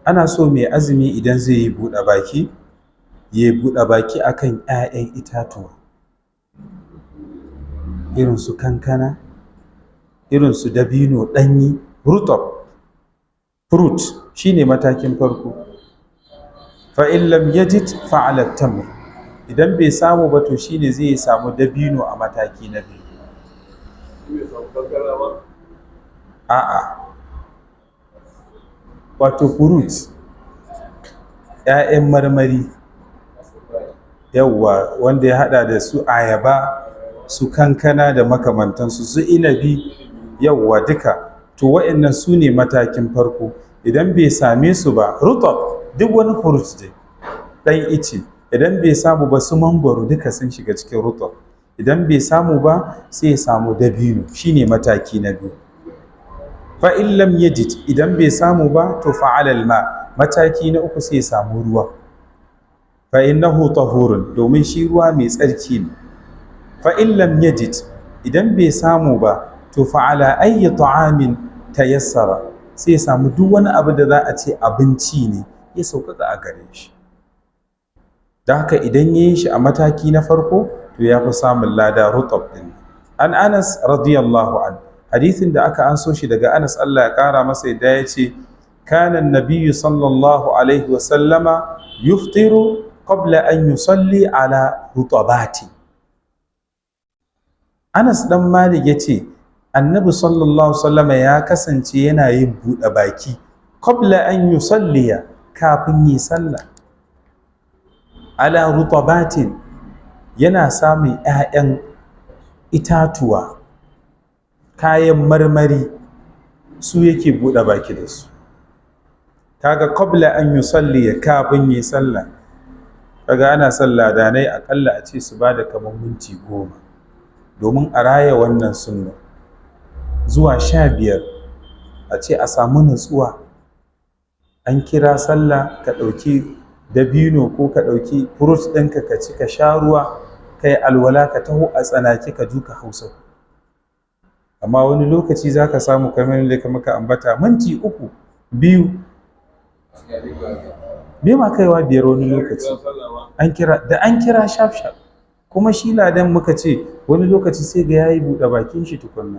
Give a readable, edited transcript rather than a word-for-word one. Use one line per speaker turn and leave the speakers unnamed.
Ana so mai azumi idan zai yi buɗe baki, ya buɗe baki akan 'ya'yan itatuwa irin su kankana, irin su dabino ɗanyi, rutab fruit shine matakin farko. Fa in lam yajid fa ala tamr, idan bai samu ba to shine zai samu dabino a mataki na biyu. A'a, wato fruit, 'ya'yan marmari, yawwa, wanda ya hada da su ayaba, su kankana da makamantansu, su inabi, yawwa, duka. To wa'annan su ne matakin farko. Idan bai same su ba, rutab, duk wani fruit dai ɗan ice, idan bai samu ba, su mangwaro duka sun shiga cikin rutab. Idan bai samu ba, sai ya samu dabino, shine mataki na biyu. Fa in lam yajid, idan bai samu ba, to fa alal ma, mataki na uku sai ya samu ruwa. Fa innahu tahurun, domin shi ruwa mai tsarki ne. Fa in lam yajid, idan bai samu ba, to fa ala ayyi ta'amin tayassara, sai ya samu duk wani abu da za a ce abinci ne ya sauƙaƙa a gare shi. Da haka idan ya yi shi a mataki na farko, to ya fi samun lada rutab ɗin. An Anas radiyallahu an, hadithin da aka anso shi daga Anas, Allah ya ƙara masa yadda, ya ce kana nabiyyu sallallahu alaihi wa sallama yuftiru qabla an yusalli ala rutabati. Anas dan Malik ya ce Annabi sallallahu alaihi wasallama ya kasance yana yin buɗe baki qabla an yusalliya, kafin yi sallah, ala rutabatin, yana samun 'ya'yan itatuwa, kayan marmari, su yake buɗe baki da su. Kaga qabla an yusalliya, kafin yi sallah. Kaga ana sallah danai akalla a ce su bada kamar minti 10 domin a raya wannan sunna, zuwa 15, a ce a samu nutsuwa. An kira sallah, ka ɗauki dabino ko ka ɗauki fruit ɗinka ka ci, ka sha ruwa, ka yi alwala, ka taho a tsanake ka duka hausa. Amma wani lokaci za ka samu kamar yadda muka ambata, minti 3, 2, bai ma kaiwa 5 wani lokaci. An kira, da an kira shaf shaf. Kuma shi ladan muka ce wani lokaci sai ga yayi buɗe bakin shi tukunna.